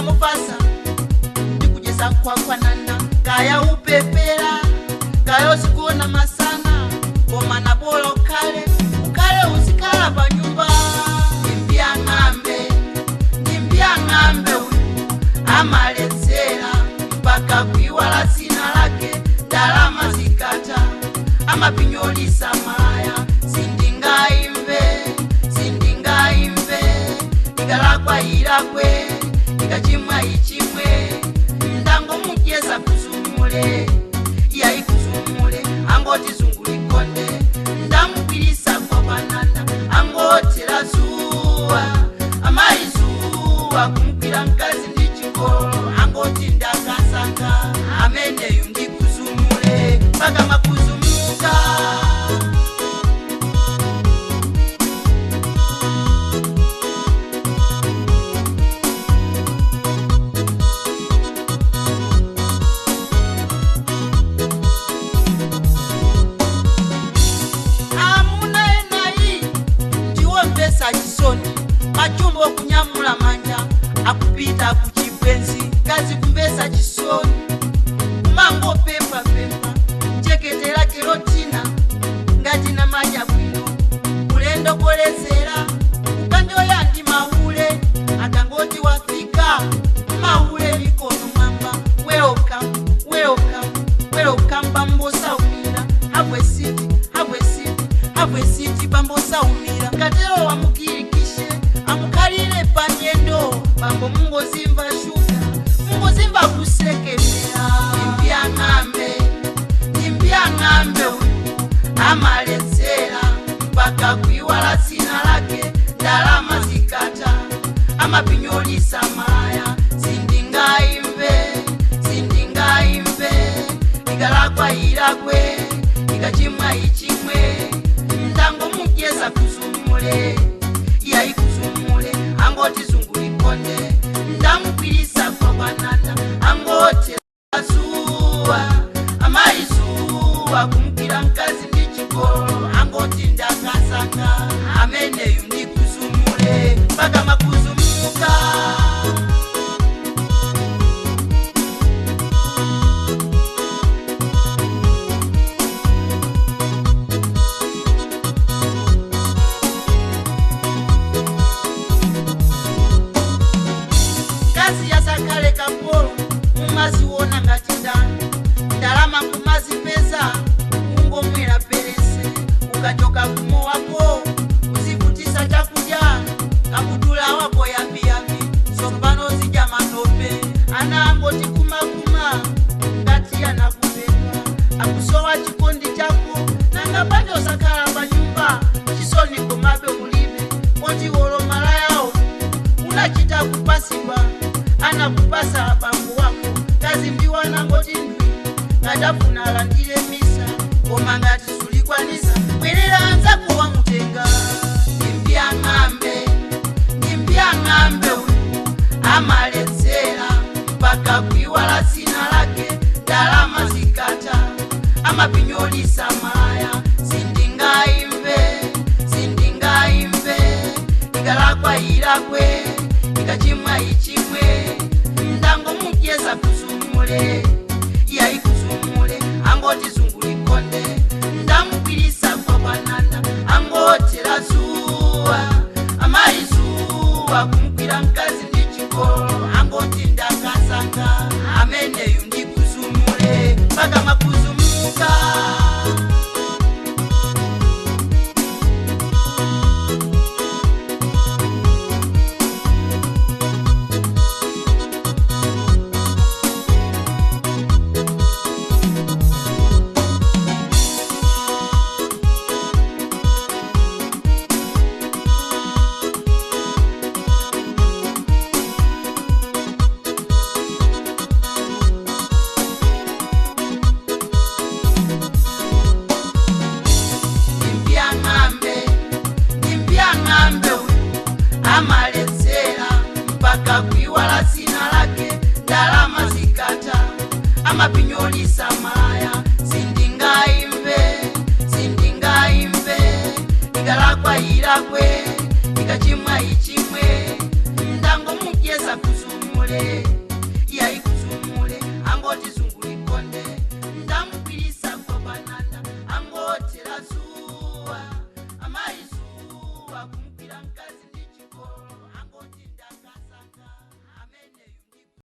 Mufasa ndikujesa kwakwanana kaya upepera kaya usikona masana koma na bolo kale ukale usikala pa nyumba. Ndimbya ng'ambe uyu amaletsera mpaka kuiwala zina lake ndalama zikata amapinyolisa maya sindingaimbe ikalakwa ilakwe ikachimwa ichimwe ndangomujeza kuzumule iyayi kuzumule angoti zungulikonde ndamugwirisa kwa banana angotera zuwa amayi zuwa kumugwira mkazi ndi chikolo angoti ndakasanga ameneyu ndikuzumule mpaka makuzumuka. Chisoni machumbo kunyamula manja akupita kuchibwenzi kazi kumbesa chisoni kumango pepa pepa njeketera kerotina ngati na maja bwino ulendo kolezera ukanjoya ndi maule akangoti wafika maule mikono mwamba welcome welcome welcome bambo saumira have a seat have a seat have a seat bambo saumira katero wamukirikishe amukalire pamyendo bambo mungozimva shuka mungozimva kusekemera. Ndimbya ng'ambe uyu amaletsera mpaka kuiwala zina lake ndalama zikata amapinyolisa maya sindingaimbe ikalakwa ilakwe ikachimwa ichimwe ndangomujeza kuzumule iyayi kuzumule angoti zungulikonde ndamugwirisa kwa banana angoti zuwa amayi zuwa kumugwira mkazi ndi chikolo angoti ndakasanga ameneyu ndikuzumule mpaka makuzumuka. Kazi yasakale kapolo mumaziona ngati ndani ndalama kumazipeza ungomwera perese ukachoka kumo wako uzivutisa chakudya kakudula wako yambiyambi sompano zidya matope ana angoti kumakuma ngati anakupedwa akusowa chikondi chako nanga banja osakhala pa nyumba chisoni komabe ulibe poti wolomala yawo unachita kupasidwa anakupasa abambo wako kazi ndiwanangoti ndwi ngatafuna alandire misa koma ngati sulikwanisa bwerera anzako wamutenga. Ndimbya ng'ambe uyu amaletsera mpaka kuiwala zina lake ndalama zikata amapinyolisa maya sindingaimbe ikalakwa ilakwe ikachimwa ichimwe ndangomujeza kuzumule iyayi kuzumule angoti zungulikonde ndamugwirisa kwa banana angotera zuwa amayi zuwa kumugwira mkazi ndi chikolo angoti ndakasanga ameneyu ndikuzumule mpaka makuzumuka. Ndimbya ng'ambe uyu amaletsera mpaka kuiwala zina lake ndalama zikata amapinyolisa maya sindingaimbe ikalakwa ilakwe ikachimwa ichimwe ndangomujeza kuzumule. ine.